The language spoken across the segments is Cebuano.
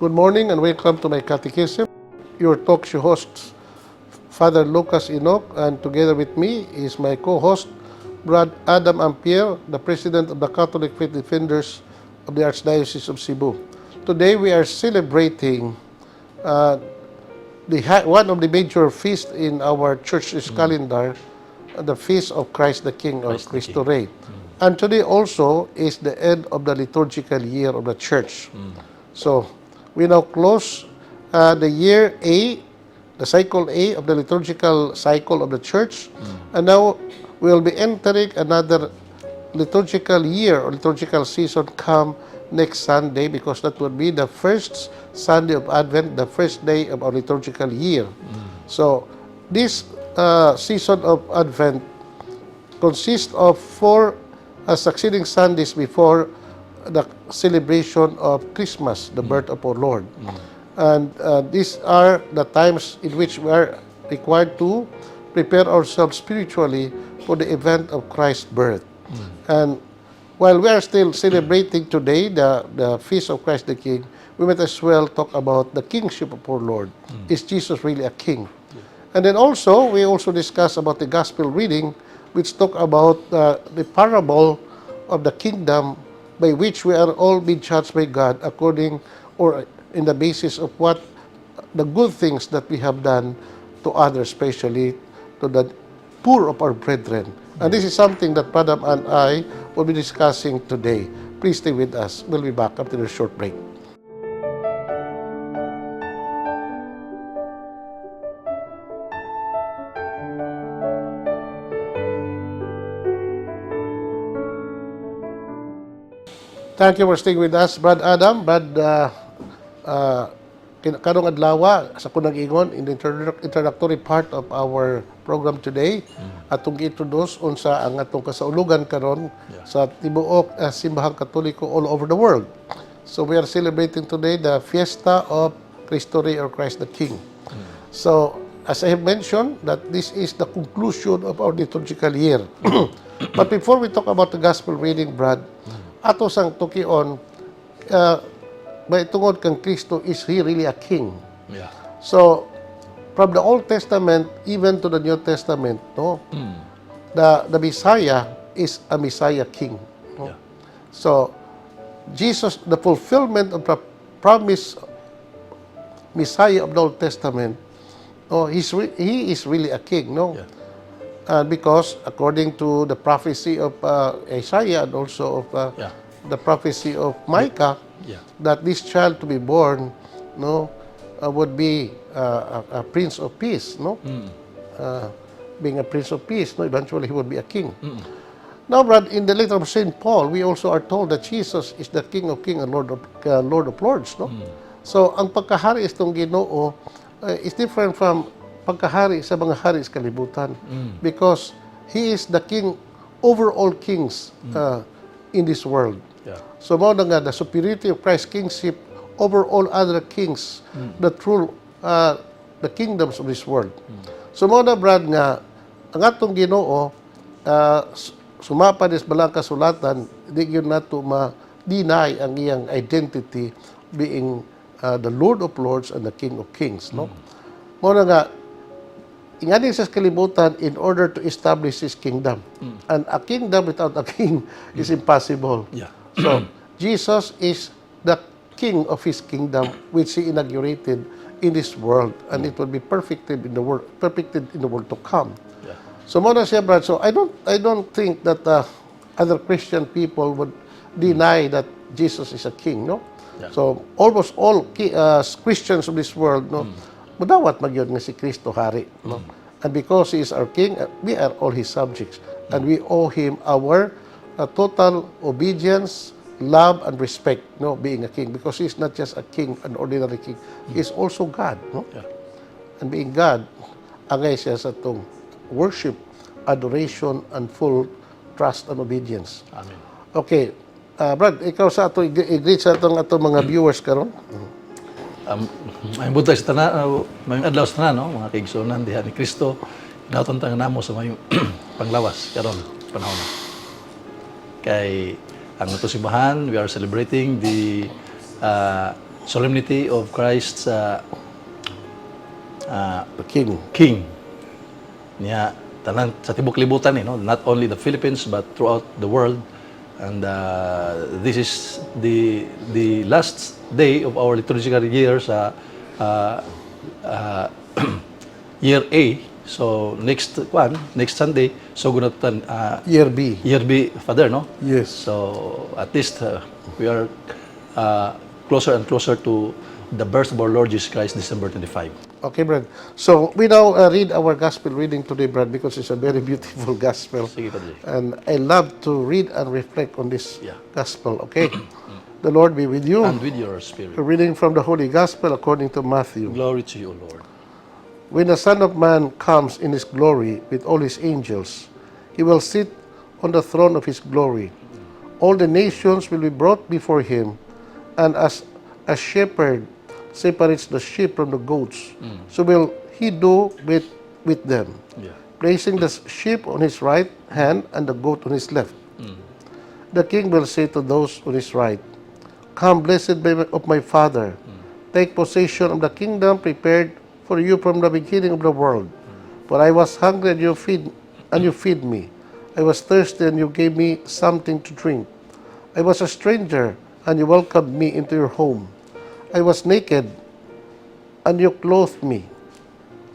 Good morning and welcome to my catechism. Your talk show hosts, Father Lucas Enoch, and together with me is my co-host, Brad Adam Ampier, the President of the Catholic Faith Defenders of the Archdiocese of Cebu. Today we are celebrating one of the major feasts in our church's calendar, the Feast of Christ the King, or Christ the Cristo Rey. And today also is the end of the liturgical year of the church. So we now close the year A, the cycle A of the liturgical cycle of the church, and now we will be entering another liturgical year or liturgical season come next Sunday, because that would be the first Sunday of Advent, the first day of our liturgical year. So this season of Advent consists of four succeeding Sundays before the celebration of Christmas, the birth of our Lord. And these are the times in which we are required to prepare ourselves spiritually for the event of Christ's birth. And while we are still celebrating today the Feast of Christ the King, we might as well talk about the kingship of our Lord. Is Jesus really a king? And then also, we also discuss about the gospel reading, which talk about the parable of the kingdom by which we are all being judged by God according or in the basis of what the good things that we have done to others, especially to the poor of our brethren. And this is something that Padam and I will be discussing today. Please stay with us. We'll be back after a short break. Thank you for staying with us, Brad Adam. Brad, karong adlaw sa kunang ingon in the introductory part of our program today, atong gi-introduce unsa ang atong kasaulugan karon sa tibuok simbahang Katoliko all over the world. So we are celebrating today the fiesta of Cristo Rey or Christ the King. So, as I have mentioned, that this is the conclusion of our liturgical year. But before we talk about the gospel reading, Brad, ato sang tukion, may tungod kang Kristo, is he really a king? Yeah. So, from the Old Testament even to the New Testament, no, the Messiah is a Messiah king. No? Yeah. So, Jesus, the fulfillment of the promise Messiah of the Old Testament, oh, he is really a king, no? Yeah. Because according to the prophecy of Isaiah and also of the prophecy of Micah, that this child to be born, no, would be a prince of peace, no? Being a prince of peace, no, eventually he would be a king. Now, Brad, in the letter of Saint Paul, we also are told that Jesus is the King of Kings and Lord of Lords, no? So, ang pagkahari itong Ginoo is different from pagkahari sa mga hari sa kalibutan, because he is the king over all kings in this world. So, mao na nga, the superiority of Christ's kingship over all other kings that rule the kingdoms of this world. So, mao na, Brad, nga ang atong Ginoo, sumapa sa Balaang Kasulatan, di gyud nato ma-deny ang iyang identity being the Lord of Lords and the King of Kings, no? Mao na nga ingani sa kalibutan in order to establish his kingdom. And a kingdom without a king is impossible. So, Jesus is the king of his kingdom, which he inaugurated in this world, and it will be perfected in the world to come. So mao na siya, Brad. So I don't think that other Christian people would deny that Jesus is a king, no? Yeah. So almost all Christians of this world, no, mudawat magyud nga si Kristo hari, no? And because he is our king, we are all his subjects, and we owe him our total obedience, love, and respect, no, being a king, because he is not just a king, an ordinary king, he is also God, no? Yeah. And being God, angay siya sa atong worship, adoration, and full trust and obedience. Amen. Okay. Brad, ikaw sa ato, i-greet sa atong mga viewers karon. May buntag sa tanan, may adlaw sa tanan, no? Mga kaigsuonan diha ni Kristo. Hinauton ta namo sa may panglawas karon panahon na. Kay ang ato simbahan, we are celebrating the Solemnity of Christ's The King. King. Niya tanan sa tibok libutan eh, no? Not only the Philippines but throughout the world. And this is the last day of our liturgical year sa year A. So next kwan, next Sunday, so gunatan Year B. Year B, Father, no? Yes. So at least we are closer and closer to the birth of our Lord Jesus Christ, December 25. Okay, Brad. So we now read our gospel reading today, Brad, because it's a very beautiful gospel. Sige, Padre. And I love to read and reflect on this gospel, okay? The Lord be with you. And with your spirit. A reading from the Holy Gospel according to Matthew. Glory to you, O Lord. When the Son of Man comes in his glory with all his angels, he will sit on the throne of his glory. All the nations will be brought before him, and as a shepherd separates the sheep from the goats, so will he do with them, placing the sheep on his right hand and the goat on his left. The king will say to those on his right, "Come, blessed of my Father, take possession of the kingdom prepared for you from the beginning of the world. For I was hungry and you feed me. I was thirsty and you gave me something to drink. I was a stranger and you welcomed me into your home. I was naked and you clothed me.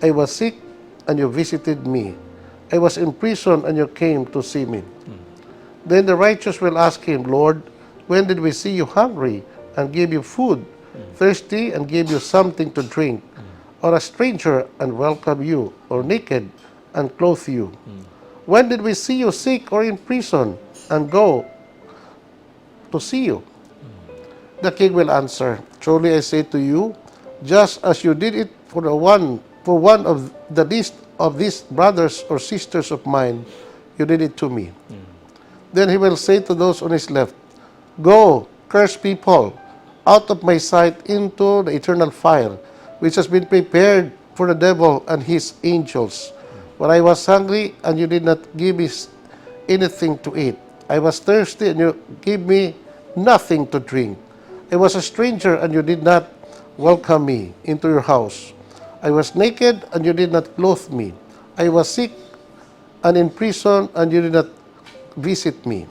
I was sick and you visited me. I was in prison and you came to see me." Then the righteous will ask him, "Lord, when did we see you hungry and give you food, thirsty and give you something to drink, or a stranger and welcome you, or naked and clothe you? When did we see you sick or in prison and go to see you?" The king will answer, "Truly I say to you, just as you did it for one of the least of these brothers or sisters of mine, you did it to me." Then he will say to those on his left, "Go, cursed people, out of my sight into the eternal fire, which has been prepared for the devil and his angels. For I was hungry, and you did not give me anything to eat. I was thirsty, and you gave me nothing to drink. I was a stranger, and you did not welcome me into your house. I was naked, and you did not clothe me. I was sick and in prison, and you did not visit me."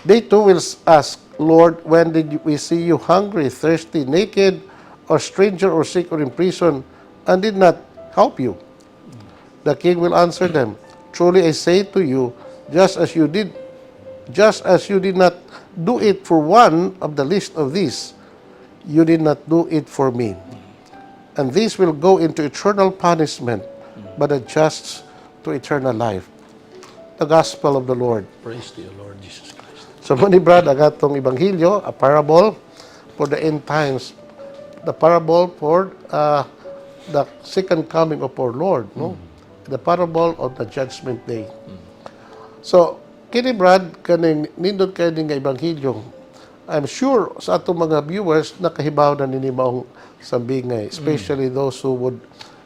They too will ask, "Lord, when did we see you hungry, thirsty, naked, or stranger, or sick, or in prison, and did not help you?" The king will answer them, "Truly I say to you, just as you did not do it for one of the least of these, you did not do it for me. And these will go into eternal punishment, but the just to eternal life." The Gospel of the Lord. Praise to you, Lord Jesus Christ. So mao ni, Brad, ang atong ebanghelyo, a parable for the end times. The parable for the second coming of our Lord, no? The parable of the Judgment Day. So, kini, Brad, kaning nindot kay nga ebanghelyo. I'm sure sa atong mga viewers nakahibaw na nini maong sambingay, especially those who would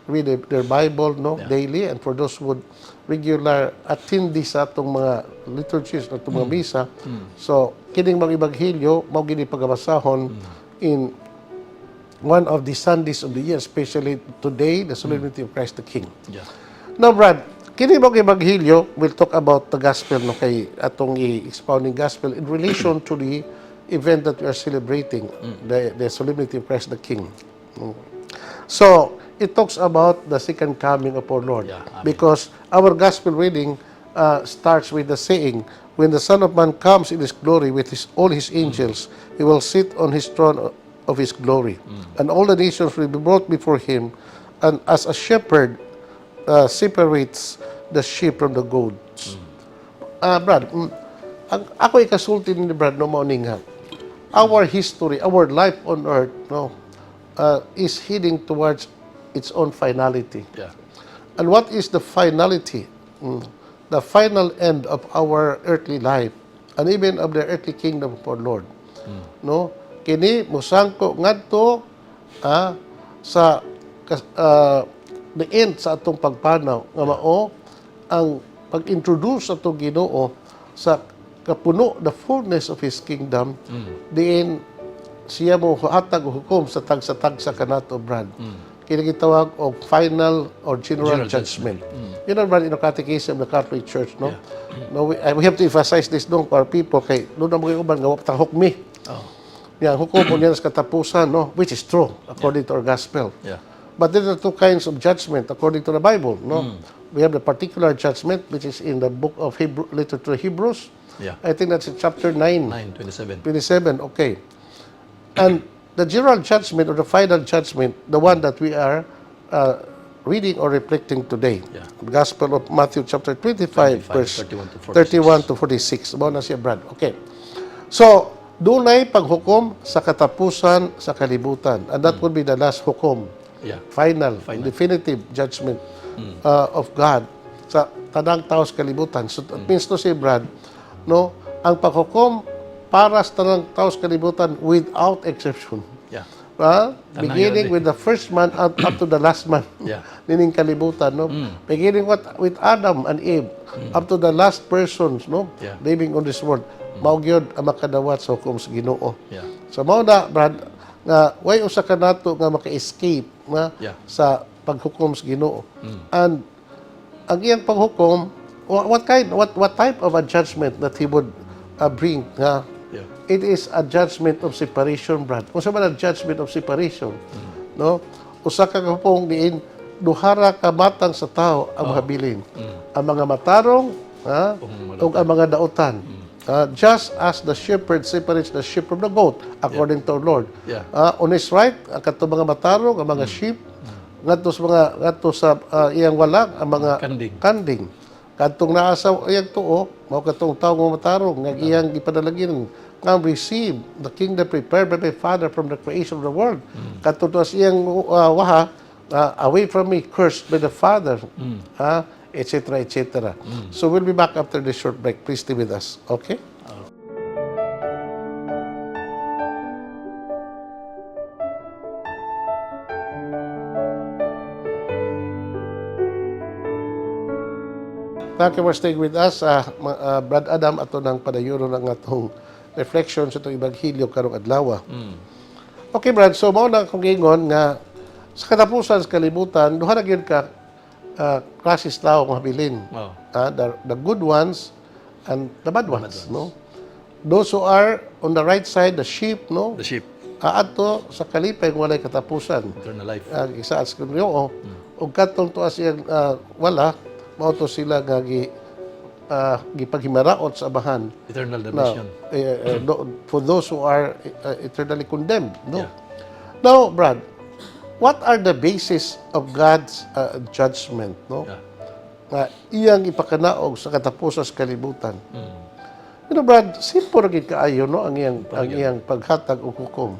read their Bible, no, daily, and for those who would regular attendee sa atong mga liturgies, atong mga misa. So, kining mga ebanghelyo mao gini pagabasahon in one of the Sundays of the year, especially today, the Solemnity of Christ the King. Now, Brad, kini bang ebanghelyo, we'll talk about the gospel, no, kay atong i-expounding gospel in relation to the event that we are celebrating, the Solemnity of Christ the King. So, it talks about the second coming of our Lord. Yeah, amen. Because our gospel reading starts with the saying, "When the Son of Man comes in his glory with all his angels, he will sit on his throne of his glory. And all the nations will be brought before him, and as a shepherd separates the sheep from the goats." Brad, ang ako ikasulti ni Brad, no, mao ni nga, our history, our life on earth, no, is heading towards its own finality. And what is the finality? The final end of our earthly life and even of the earthly kingdom of our Lord. No? Kini musangko ngadto sa the end sa atong pagpanaw nga mao ang pag-introduce sa atong Ginoo sa kapuno, the fullness of his kingdom, diin siya mo hatag og hukom sa tagsa-tagsa kanato, Brad. Kini gitawag og final or general General judgment. Yun ang, Brad, in the Catechism of the Catholic Church, no? No, we have to emphasize this dong for our people kay doon na mga uban nga wa ta hukmi. Yeah, hukom mo niya sa katapusan, no? Which is true according to our gospel. But there are two kinds of judgment according to the Bible, no? We have the particular judgment, which is in the book of Hebrew, letter to Hebrews. I think that's in chapter 9. 9:27. 27, okay. And the general judgment or the final judgment, the one that we are reading or reflecting today. The Gospel of Matthew chapter 25, 25, verse 31 to 46. 31 to 46. Mao na siya, Brad. Okay. So, dunay paghukom sa katapusan sa kalibutan. And that would be the last hukom. Final, definitive judgment of God sa tanang tao sa kalibutan. So, that means to say, Brad, no, ang paghukom para sa tanang tao sa kalibutan without exception. Ah, beginning yun eh. with the first man up to the last man nining kalibutan, no? Beginning with Adam and Eve up to the last persons, no, living on this world. Mao gyud ang makadawat sa hukom sa Ginoo. So mao na, Brad, nga way usa ka nato nga maka-escape na sa paghukom sa Ginoo. And ang iyang paghukom, what kind what type of a judgment that he would bring nga? It is a judgment of separation, Brad. Unsa man ang judgment of separation? No? Usa ka gapong diin duhara ka matang sa tao ang mahabilin. Ang mga matarong, ha, ug ang mga dautan. Just as the shepherd separates the sheep from the goat, according to our Lord. On his right, ang katong mga matarong, ang mga sheep, ngadto sa mga ngadto sa iyang walang ang mga Kanding. Kanding. Kadtong naa sa iyang tuo, mao katong tawo nga matarong nga iyang gipadalagin nga receive the kingdom prepared by my Father from the creation of the world. Kadtong tuwa sa iyang waha, away from me, cursed by the Father, etc., etc. So we'll be back after this short break. Please stay with us. Okay? Thank you for staying with us. Brad Adam, ato nang padayonon ang atong reflection sa itong Ebanghelyo karong adlaw. Okay, Brad. So, mao na akong giingon nga sa katapusan sa kalibutan, duha na gyud ka klases tao ang habilin. The good ones and the bad ones, no? Those who are on the right side, the sheep, no? The sheep. Aadto sa kalipay nga walay katapusan. Eternal life. Gisaad sa Ginoo. Ug katong tuas iyang wala, mao to sila nga gipaghimaraot sa Amahan. Eternal Na, damnation. For those who are eternally condemned, no? Now, Brad, what are the basis of God's judgment, no? Nga iyang ipakanaog sa katapusan sa kalibutan. Brad, simple ra gid kaayo, no, ang iyang paghatag og hukom.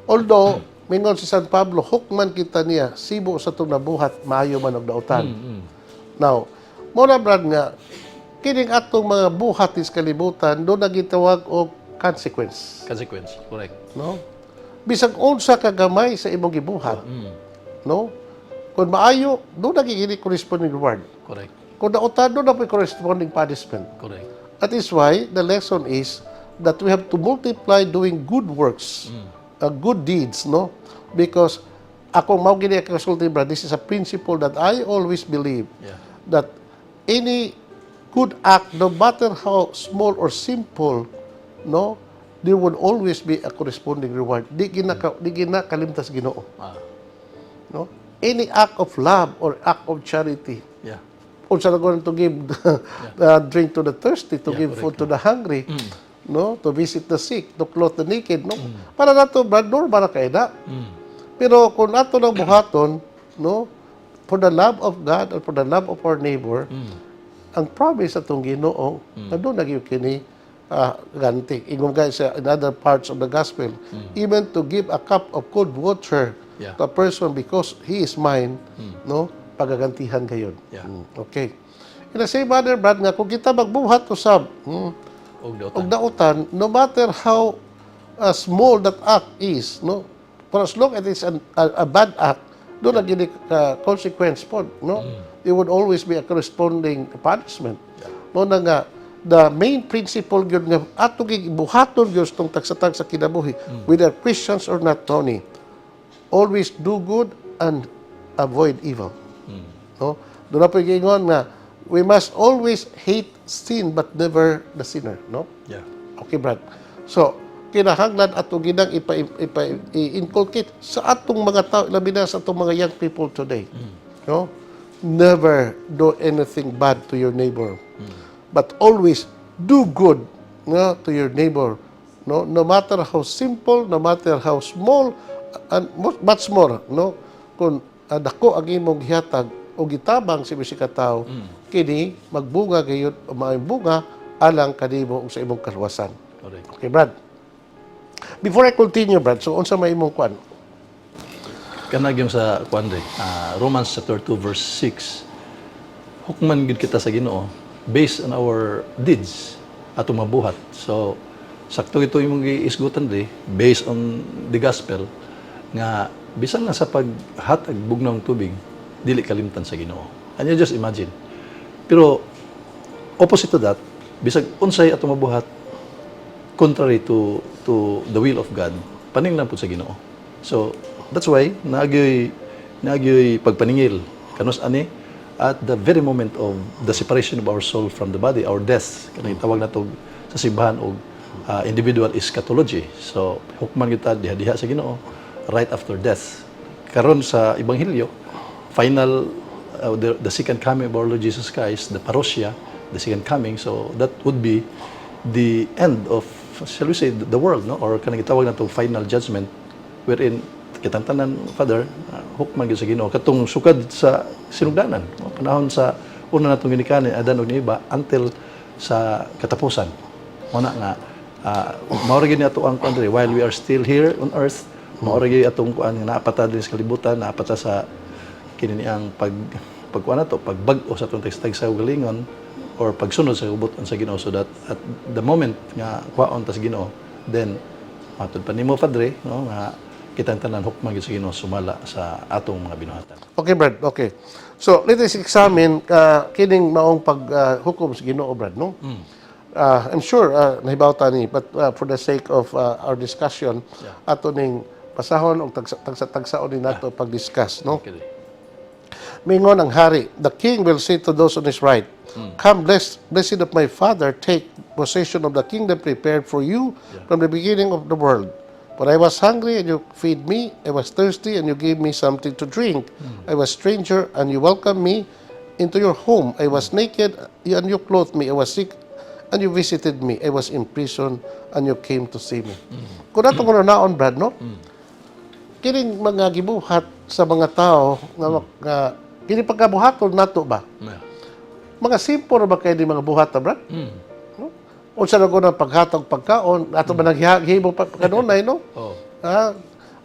Although mingon si San Pablo, hukman kita niya sibo sa atong nabuhat, maayo man og dautan. Now, mao na, Brad, nga kining atong mga buhat sa kalibutan do na gitawag og consequence, Consequence. Correct. No? Bisag unsa ka gamay sa imong gibuhat, no? Kung maayo, do na gini corresponding reward. Correct. Kung dautan, do na po'y corresponding punishment. Correct. That is why the lesson is that we have to multiply doing good works, good deeds, no? Because ako mao gini ang kasulti, Brad, this is a principle that I always believe that any good act, no matter how small or simple, no, there would always be a corresponding reward. Di gina kalimtas Ginoo, no? Any act of love or act of charity, unsa na to give drink to the thirsty, to give food to the hungry, no, to visit the sick, to clothe the naked, no? Para nato, Brad, normal na kay na. Pero kung ato nang buhaton, no, for the love of God and for the love of our neighbor, ang promise atong Ginoo, na doon na gyud kini ganti. Ingon guys sa in other parts of the gospel, even to give a cup of cold water to a person because he is mine, no, pagagantihan kayon. Okay. In the same manner, Brad, nga kung kita magbuhat usab Og dautan. Og dautan, no matter how small that act is, no, for as long as it's a bad act, doon na gini consequence po, no? There would always be a corresponding punishment. No na nga, The main principle gyud nga ato buhaton gyud tong tagsa-tagsa kinabuhi, whether Christians or not, Tony, always do good and avoid evil. No? Doon na po giingon nga we must always hate sin but never the sinner, no? Yeah. Okay, Brad. So, kinahanglan ato ginang ipa i-inculcate sa atong mga tao, labi na sa atong mga young people today. No? Never do anything bad to your neighbor. But always do good, no, to your neighbor. No, no matter how simple, no matter how small, and much more, no? Kung dako ang imong gihatag o gitabang sa usa ka tawo, kini magbunga gayud o maayong bunga alang kanimo ug sa imong kaluwasan. Correct. Okay, Brad. Before I continue, Brad, so unsa may imong kwan? Kanang yung sa kuan re, Romans chapter 2 verse 6. Hukman gid kita sa Ginoo based on our deeds, atong mabuhat. So sakto ito imong giisgutan re based on the gospel nga bisan nga sa paghatag bugnawng tubig dili kalimtan sa Ginoo. And you just imagine. Pero opposite to that, bisag unsay atong mabuhat contrary to the will of God, paninglan pud sa Ginoo. So that's why naagyoy pagpaningil kanus ani at the very moment of the separation of our soul from the body, our death, kanang tawag nato sa simbahan og individual eschatology. So hukman kita diha-diha sa Ginoo right after death. Karon sa ebanghelyo, final the second coming of our Lord Jesus Christ, the parousia, the second coming. So that would be the end of, shall we say, the world, no? Or kanang gitawag nato final judgment, wherein kitang tanan, Father, hukman gyud sa Ginoo katong sukad sa sinugdanan, no? Panahon sa una natong ginikanan, Adan ug Eva, until sa katapusan. Mao na nga mao ra gyud ni ato ang kuan diri while we are still here on earth, mao ra gyud atong kuan nga naa pa ta diri sa kalibutan, naa pa ta sa kini ang pagkuan nato, pagbag-o sa atong tagsa galingon or pagsunod sa kabubut-on sa Ginoo, so that at the moment nga kuhaon ta sa Ginoo, then matud pa nimo, Padre, no, nga kitang tanan hukman gyud sa Ginoo sumala sa atong mga binuhatan. Okay, Brad. Okay. So, let us examine kining maong paghukom sa Ginoo, Brad, no? I'm sure nahibaw ta ni, but for the sake of our discussion, ato ning pasahon og tagsa tagsa tagsaon ni nato pag-discuss, no? Okay. Mingon ang hari, "The king will say to those on his right, 'Come, blessed of my Father, take possession of the kingdom prepared for you from the beginning of the world. For I was hungry and you feed me, I was thirsty and you gave me something to drink. I was stranger and you welcomed me into your home. I was naked and you clothed me. I was sick and you visited me. I was in prison and you came to see me.'" Kung ato ko naon, Brad, no? Kining mga gibuhat sa mga tao nga kini pagkabuhaton nato ba? Mga simple ra ba kay ni mga buhat ta, Brad? No? Unsa na ko ng paghatag pagkaon, ato ba naghihimo pa kanunay, no? Oh. Ha?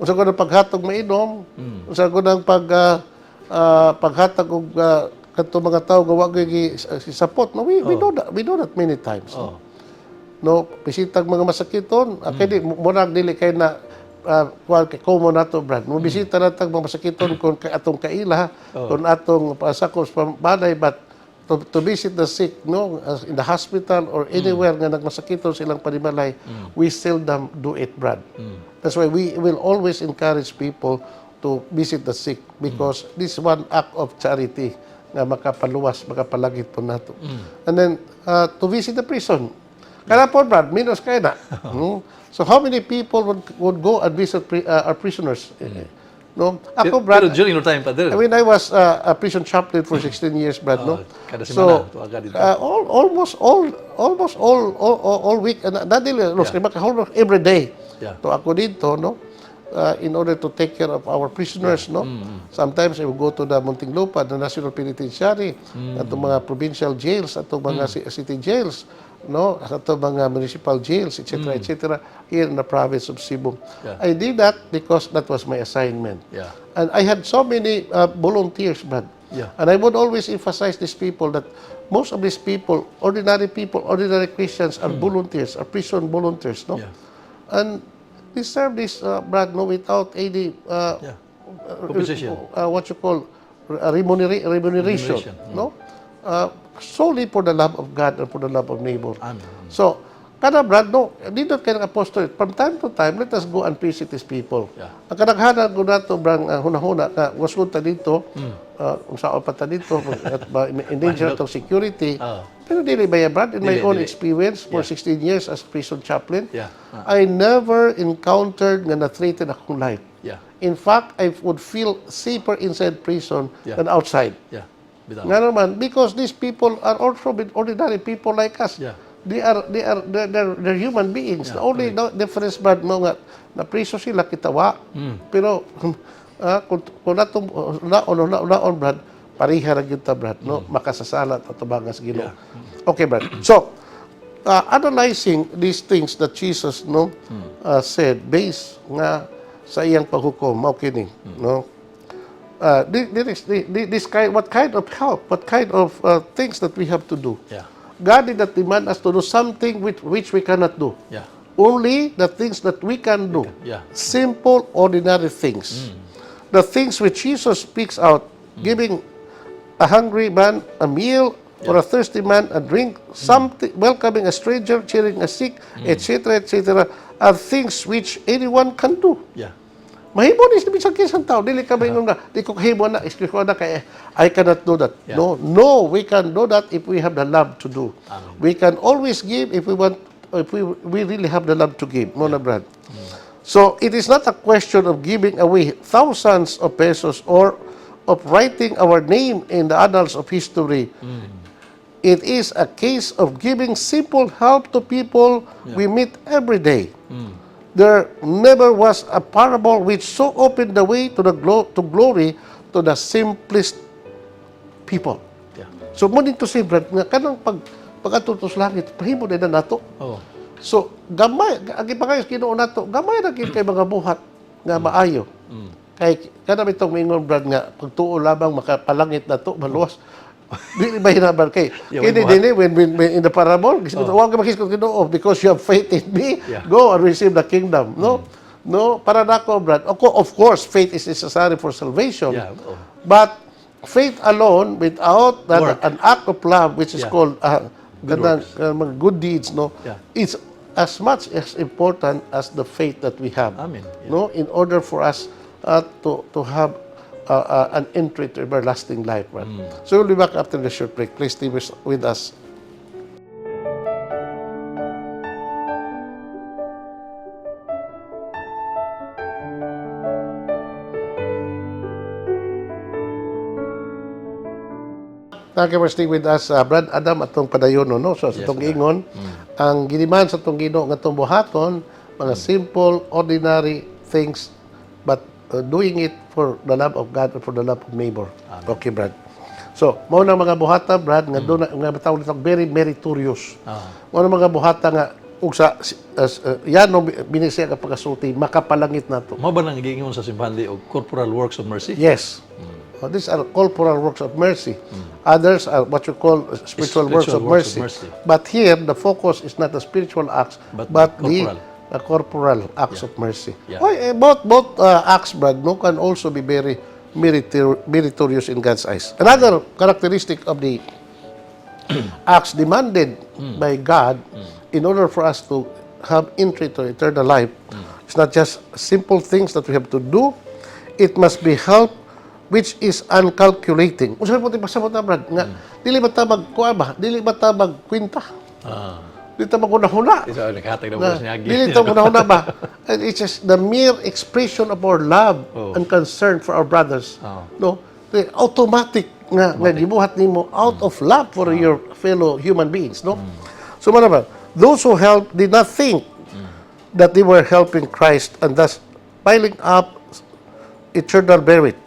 Unsa ko ng paghatag mainom, unsa ko ng paghatag og kadto mga tao nga wa gyud sapot, no? We do that many times. Oh. No, bisitag mga masakiton, mm. Kay di murag dili kay na kuan kay common nato, Brad. Mo bisita na tag mga masakiton kung kay atong kaila, kung atong pasakop sa balay, but to visit the sick, no, as in the hospital or anywhere nga nagmasakiton silang panimalay, we seldom do it, Brad. That's why we will always encourage people to visit the sick, because this is one act of charity nga makapaluwas, makapalagit po nato. And then to visit the prison. Kana po, Brad, minus kay na. So how many people would go and visit our prisoners? Eh, no? Ako, Brad, Pero during your time, Padre, I mean, I was a prison chaplain for 16 years, Brad, no? Oh, kada semana, tuwa ka dito. Almost all week, and not dili, no, almost every day. To ako dito, no? In order to take care of our prisoners, no? Sometimes I would go to the Muntinlupa, the National Penitentiary, atong mga provincial jails, atong mga city jails, no? Atong mga municipal jails, etc., etc., here in the province of Cebu. I did that because that was my assignment. And I had so many volunteers, Brad. And I would always emphasize these people that most of these people, ordinary people, ordinary Christians, are volunteers, are prison volunteers, no? Yeah. And they serve this, Brad, no, without any, Compensation. What you call, remuneration, Remuneration, no? solely for the love of God and for the love of neighbor. Amen. So, kada, Brad, no, dito kay ng apostol, from time to time, let us go and visit these people. Ang kadaghanan ko nato, Brad, hunahuna, nga, wasod ta dito, unsaon pa ta dito, at ba, endanger atong security. Pero dili ba yan, Brad? In my Dili, own dili. Experience, for 16 years as prison chaplain, I never encountered nga na-threaten akong life. In fact, I would feel safer inside prison than outside. Bitaw. Nga naman, because these people are also ordinary people like us. They're human beings. The only no, difference ba mo nga na priso sila, kita wa. Pero kung natong laon o laon, laon, Brad, pareha ra gyud ta, Brad, no? Makasasala at atubangan sa Ginoo. Okay, Brad. So, analyzing these things that Jesus, no, said based nga sa iyang paghukom mao kini, no, this, this kind what kind of help, what kind of things that we have to do. God did not demand us to do something which we cannot do. Only the things that we can do. Simple, ordinary things. The things which Jesus speaks out, giving a hungry man a meal or a thirsty man a drink, something, welcoming a stranger, cheering a sick, etc., etc., are things which anyone can do. Mahimo ni sa bisan kinsang tao, dili ka maingon nga, di ko kahimo na, excuse ko na kay I cannot do that. No, we can do that if we have the love to do. Amen. We can always give if we want, if we really have the love to give. Mao na, Brad. So it is not a question of giving away thousands of pesos or of writing our name in the annals of history. It is a case of giving simple help to people we meet every day. There never was a parable which so opened the way to glory to the simplest people. So mao dito si Brad nga kanang pag pag-adto sa langit, mahimo din na nato. So gamay ang gipangayos Ginoo nato, gamay ra gyud kay mga buhat nga maayo. Kay kana bitong mingon, Brad, nga pagtuo lamang makapalangit na to, maluwas. Di ba hinaban kay Yeah, kini may buhat. Dinhi when in the parable, oh. Wa ka makisgot Ginoo, "Because you have faith in me, go and receive the kingdom," no? No, para nako, Brad, of course faith is necessary for salvation, but faith alone without that, Work. An act of love which is called Good kanang, works. mga good deeds, no, it's as much as important as the faith that we have, Amen. No, in order for us to have an entry to everlasting life, right? So we'll be back after the short break. Please stay with us. Thank you for staying with us, Brad Adam, atong padayon, no? So, sa atong giingon, ang gi-demand sa atong Ginoo nga atong buhaton, mga simple, ordinary things, but doing it for the love of God and for the love of neighbor. Okay, Brad. So, mao na mga buhata, Brad, nga doon nga matawag nito very meritorious. Mao na mga buhata nga ug sa as, yan no binisi ang pagkasulti makapalangit nato. Mao ba nang giingon sa simbahan di og corporal works of mercy? Yes. Oh, these are corporal works of mercy. Others are what you call spiritual works Spiritual of works mercy. Of mercy. But here, the focus is not the spiritual acts, But but the the corporal. The corporal acts of mercy. Yeah. Oh, eh, both acts, Brad, no, can also be very meritorious in God's eyes. Another characteristic of the acts demanded by God in order for us to have entry to eternal life, it's not just simple things that we have to do. It must be help which is uncalculating. Unsa po pasabot na, Brad, nga dili ba ta magkuha ba? Dili ba ta magkwenta? Dili ta maghuna-huna? Isa naghatag na Na, bukas niya. Dili ta maghuna-huna ba? And it's just the mere expression of our love and concern for our brothers. No? The automatic nga gibuhat nimo out of love for your fellow human beings, no? So mao na ba? Those who helped did not think that they were helping Christ and thus piling up eternal merit.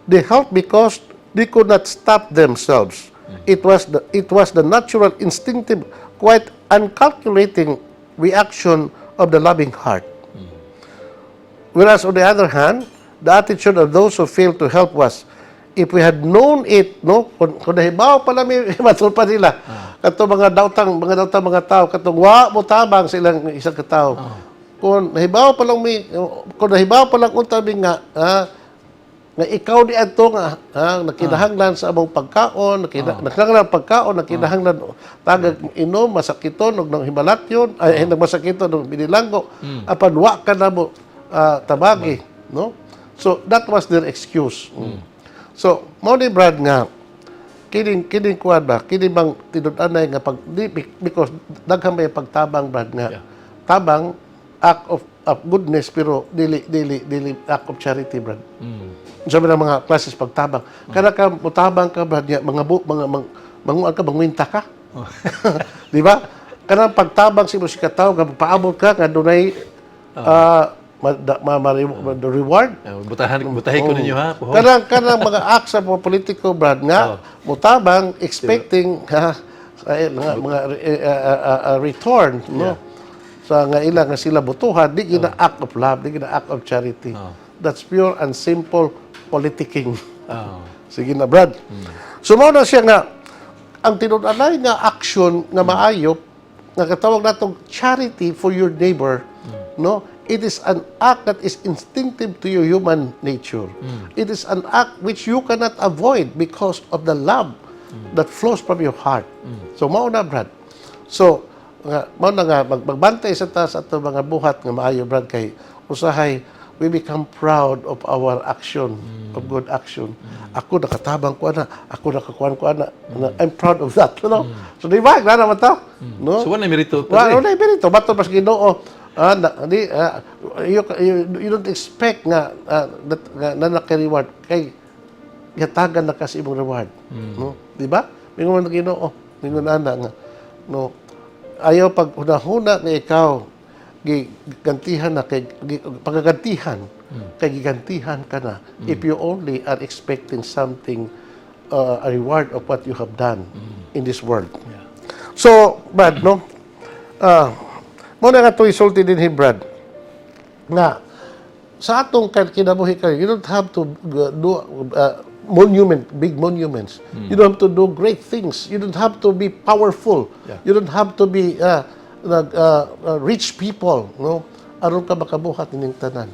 They helped because they could not stop themselves. It was the natural, instinctive, quite uncalculating reaction of the loving heart. Whereas on the other hand, the attitude of those who failed to help was, "If we had known it," no, kung nahibaw pala may matul pa nila, kato mga dautang mga tao, katong wa mo tabang sa ilang isang katao. Kung nahibaw pa lang may, kung nahibaw pa lang unta mi nga, Nga ikaw di adto nga ha, nakinahanglan sa among pagkaon, nakinahanglan pagkaon, nakinahanglan tagag inom, masakiton og nang himalatyon, ay nagmasakiton og binilanggo, apan wa ka namo tabagi, no? So that was their excuse. So mao ni, Brad, nga kining kuan ba, kini bang tinud-anay nga pag di, because daghan may pagtabang, Brad, nga tabang act of goodness pero dili act of charity, Brad. Sabi ng mga classes pagtabang. Kada ka mutabang ka, Brad, nga, mga bu, mga mang, manguan ka, mangwinta ka. Di ba? Kanang pagtabang sa imo si katawo nga paabot ka nga dunay ma reward. Butahan, butahi ko ninyo ha. Puhon. Kanang mga acts sa mga politiko, Brad, nga mutabang expecting ha sa mga return, no? Sa nga ila nga sila botohan, di gina act of love, di gina act of charity. That's pure and simple politicking. Sige na, Brad. So mao na siya nga ang tinud-anay nga action nga maayo nga katawag natong charity for your neighbor, no? It is an act that is instinctive to your human nature. It is an act which you cannot avoid because of the love that flows from your heart. So mao na, Brad. So nga mao na nga magbantay sa ta sa ato mga buhat nga maayo, Brad, kay usahay we become proud of our action, of good action. Ako nakatabang ko ana, ako nakakuan ko ana. I'm proud of that, no? So di ba, klaro man ta? No? So wala merito. Wala, wala merito. Bato pas Ginoo. Na, di, you don't expect nga that, nga na reward kay gatagan na ka sa imong reward. No? Di ba? Mingon man Ginoo, mingon ana nga, no, ayaw pag hunahuna nga ikaw gigantihan na kay pagagantihan kay gigantihan ka na if you only are expecting something, a reward of what you have done in this world. So, Brad, no? Mao na nga ito isulti din hi, Brad, nga sa atong kinabuhi kayo, you don't have to do monument, big monuments. You don't have to do great things. You don't have to be powerful. You don't have to be rich people, no? Aron ka makabuhat ining tanan.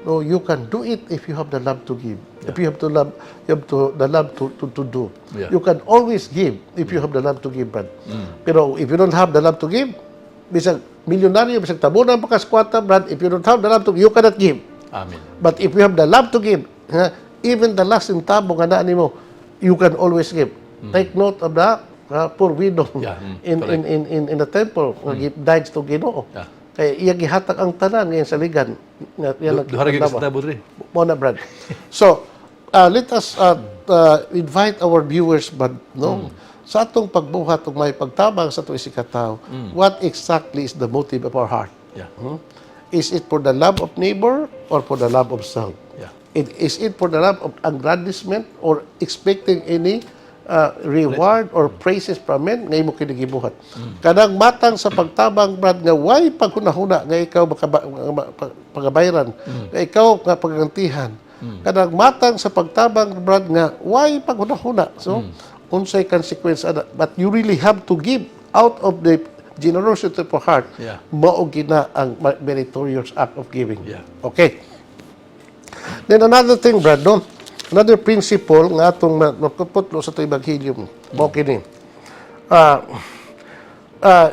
No, you can do it if you have the love to give. If you have to love, you have to the love to do. You can always give if you have the love to give, Brad. Pero if you don't have the love to give, bisag milyonaryo, bisag tabunan pa kas kwarta, Brad, if you don't have the love to give, you cannot give. Amen. But if you have the love to give, ha, even the last centavo nga naa nimo, you can always give. Take note of the poor widow in the temple nga give died to Ginoo. Kay iya gihatag ang tanan ngayon sa ligan. Nga iya Duha ra gyud nagtawa. Sa tabo diri. Mao na, Brad. So, let us invite our viewers, but no, sa atong pagbuhat ug may pagtabang sa atong isigkatawo, what exactly is the motive of our heart? Yeah. Hmm? Is it for the love of neighbor or for the love of self? Yeah. Is it for the love of aggrandizement or expecting any reward or praises from men nga imo kini gibuhat? Kanang matang sa pagtabang, Brad, nga way paghunahuna nga ikaw nga pagabayran, nga ikaw nga pagagantihan. Kanang matang sa pagtabang, Brad, nga way paghunahuna. So unsay consequence ana, but you really have to give out of the generosity of your heart. Mao gina ang meritorious act of giving. Okay. Then another thing, Brad, no? Another principle nga atong makaputlo sa atong ebanghelyo, mao kini.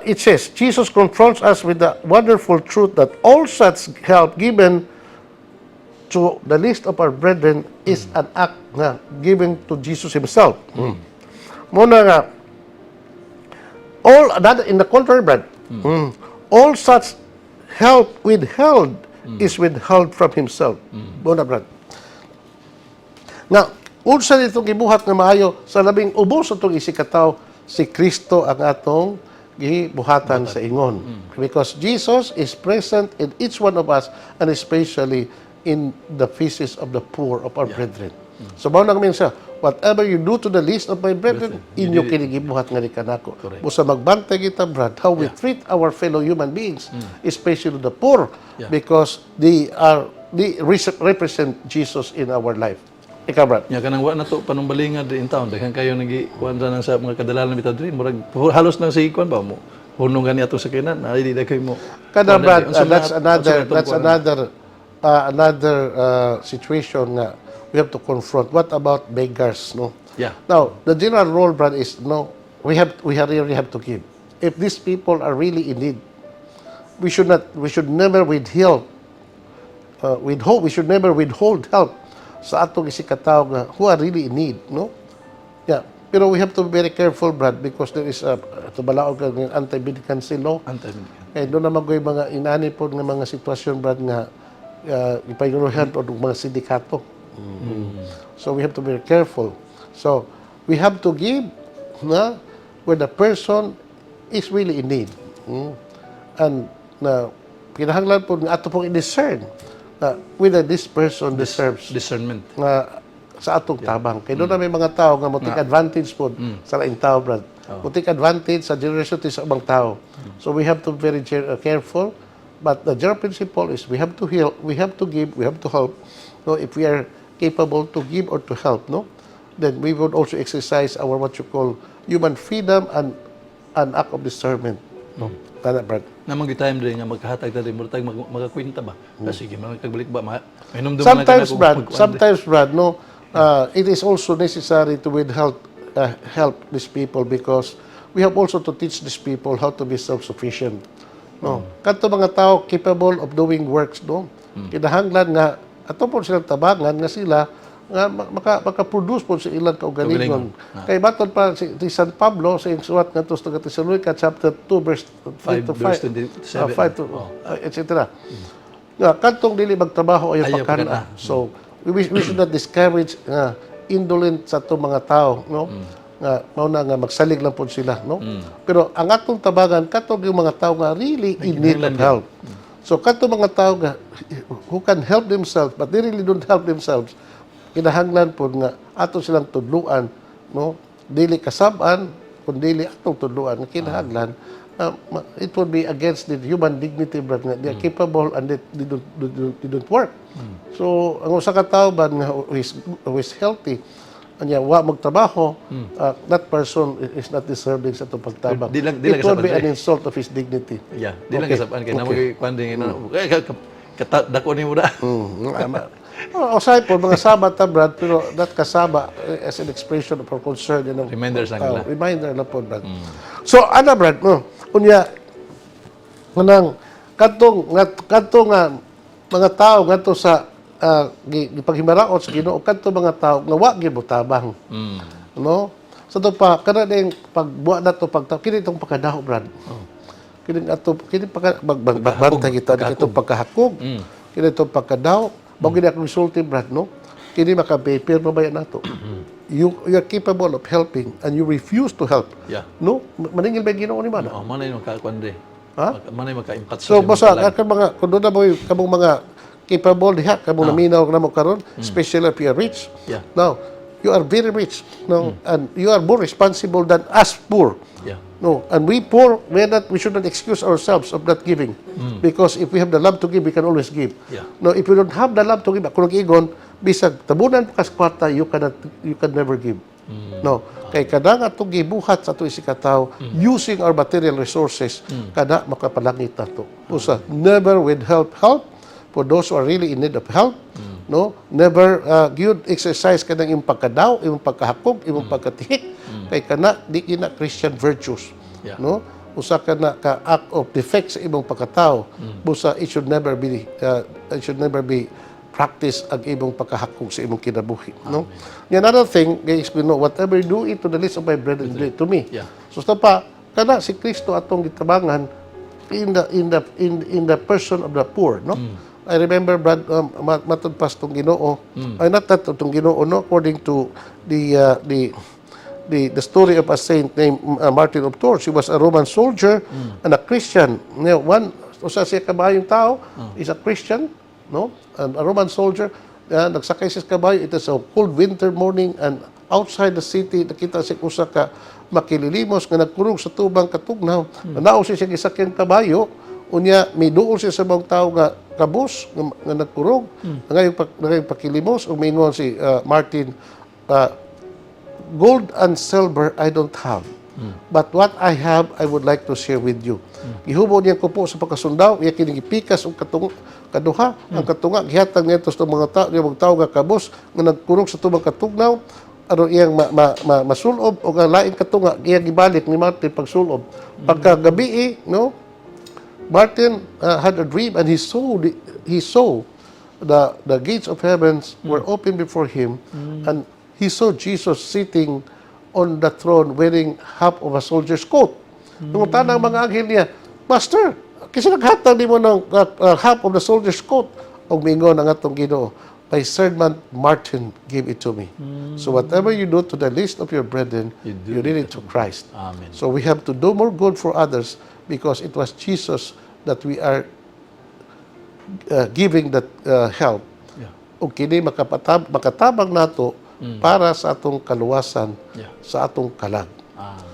It says, Jesus confronts us with the wonderful truth that all such help given to the least of our brethren is an act nga given to Jesus himself. Mao na nga, all that in the contrary, Brad, all such help withheld is withheld from himself. Mao na, Brad. Nga, unsa nitong gibuhat nga maayo sa labing ubos sa itong isigkatawo, si Kristo ang atong gibuhatan sa ingon. Because Jesus is present in each one of us and especially in the faces of the poor of our brethren. So, mao nang minsa, "Whatever you do to the least of my brethren, inyo kini gibuhat nga kanako." Busa magbantay kita, Brad, how we treat our fellow human beings, especially the poor, because they represent Jesus in our life. Ikaw, Brad. Nya kanang wa na to panumbalinga diri in town, daghan kayo nagi kuan ra nang sa mga kadalanan bitaw diri, murag halos nang si kuan ba mo. Hunong gani atong sakyanan, na di kayo mo. Kada kuan na Brad, di. Unsa that's na- another unsa na itong that's kuan? Another another situation nga we have to confront. What about beggars, no? Yeah. Now, the general rule, Brad, is no, we really have to give. If these people are really in need, we should not, we should never withhold, we should never withhold help sa atong isigkatawo nga who are really in need, no? Yeah. Pero we have to be very careful, Brad, because there is a tubalaog nga anti-mendicancy law. Anti. Kay duna man goy mga inani po nga mga sitwasyon, Brad, nga ipayunuhan o mga sindikato. So we have to be careful. So we have to give na where the person is really in need. And na kinahanglan po nga ato pong i-discern na whether this person deserves Discernment. Nga sa atong tabang. Kay duna may mga tao nga mo take advantage po sa laing tao, Brad. Mo take advantage sa generosity sa ubang tao. So we have to be very careful. But the general principle is we have to heal, we have to give, we have to help. No, if we are capable to give or to help, no, then we would also exercise our what you call human freedom and an act of discernment. No, tama, Brad. Namang time din nga magkahatag ta din murag magakwenta ba. Mm. Sige, man kagbalik ba ma mainumdum. Sometimes, Brad, sometimes, Brad, no, it is also necessary to withhelp help these people because we have also to teach these people how to be self-sufficient. No. Kadto mga tao capable of doing works, no. Kinahanglan nga ato po silang tabangan nga sila nga maka-produce po sa ilang kaugalingon. Kay matod pa si San Pablo sa iyang suwat ngadto sa taga Tesalonica, chapter 2 verse 3 to 5 verse 5, 27. 5 to etc. Nga kadtong dili magtrabaho, ayaw Ayaw pagkana. pagkana. So we should not discourage nga indolent sa atong mga tao, no? Nga mao na nga magsalig lang pod sila, no? Pero ang atong tabangan katong yung mga tao nga really in need of help. So kadtong mga tao nga who can help themselves but they really don't help themselves, kinahanglan pod nga ato silang tudluan, no? Dili kasab-an kun dili atong tudluan nga kinahanglan it would be against the human dignity, Brad, nga they are capable and they don't work. So ang usa ka tawo ba nga who is healthy anya wa magtrabaho, that person is not deserving sa atong pagtabang. Di lang It would be kasab-an, an insult of his dignity. Yeah, di lang kasab-an kay namo kay kuan din eh, kata dako nimo da. Oh, usahay po, mga saba ta, Brad, pero that kasaba as an expression of our concern. Reminders lang nila. Reminder lang po, Brad. So, ana, Brad, no? Unya, kanang, kadtong nga, mga tao ngadto sa gipaghimaraot sa Ginoo, kadtong mga tao nga wa gyud motabang. No? Sa to pa kana ding pagbuhat nato pag kini itong pagkadaho, Brad. Kini ato kini pagka magbantay kita kini itong pagkahakog. Kini itong pagkadaho. Mao gini akong insulti, Brad, no? Kini maka-paper pa ba nato? You are capable of helping and you refuse to help. No? Maningil ba Ginoo ni man? Oh, manay makakuan de. Ha? Manay maka-impact So basta ka mga kung duna mo kamong mga capable diha kamong naminaw namo karon, especially if you are rich. Now, you are very rich, no, and you are more responsible than us poor. No, and we poor, we should not excuse ourselves of not giving. Because if we have the love to give, we can always give. No, if you don't have the love to give, ako nag-igon, bisag tabunan pa kas kwarta, you cannot, you can never give. No, kay kada nga atong gibuhat sa atong isigkatawo using our material resources, kada makapalangit nato. Usa, never withhelp help for those who are really in need of help. No, never gyud exercise kanang imong pagkadaw, imong pagkahakog, imong pagkatihik, kay kana di kina Christian virtues. No? Usa ka na ka act of defect sa imong pagkatao. Busa it should never be practice ang imong pagkahakog sa imong kinabuhi, no? Another thing guys, we know whatever you do it to the least of my brethren, do it to me. So sa pa kana si Kristo atong gitabangan in the person of the poor, no? I remember, Brad, matod pas tong Ginoo. Ay, not that tong Ginoo, no, according to the story of a saint named Martin of Tours. He was a Roman soldier and a Christian. Now, one usa siya kabayong tao is a Christian, no? And a Roman soldier, nagsakay siya sa kabayo. It is a cold winter morning and outside the city nakita siya usa ka makililimos nga nagkurog sa tubang katugnaw. Nanaw siya siya gisakyang kabayo. Unya miduol siya sa mga tao nga kabus nga nagkurog. Nangayong pakilimos ug miingon si Martin, "Gold and silver I don't have. But what I have, I would like to share with you." Gihubo niya kupo sa pagkasundaw, iya kining gipikas og katong Kaduha, ang katunga gihatag niya sa mga tao, mga tao nga kabos nga nagkurog sa tubang katugnaw aron iyang masulob o ang laing katunga iyang gibalik ni Martin pagsulob. Pagkagabi, no, Martin had a dream and he saw the gates of heavens were open before him and he saw Jesus sitting on the throne wearing half of a soldier's coat. Nangutana ang mga anghel niya, "Master, kinsa naghatag nimo ng half of the soldier's coat?" Og miingon ang atong Ginoo, "My servant Martin gave it to me." So whatever you do to the least of your brethren, you did it to Christ. Amen. So we have to do more good for others because it was Jesus that we are giving that help. Ug kini makatabang nato para sa atong kaluwasan, sa atong kalag. Amen.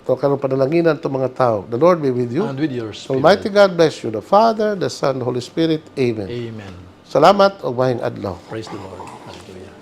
So karon panalanginan to mga tao. The Lord be with you. And with your spirit. Almighty God bless you, the Father, the Son, the Holy Spirit. Amen. Amen. Salamat ug maayong adlaw. Praise the Lord. Hallelujah.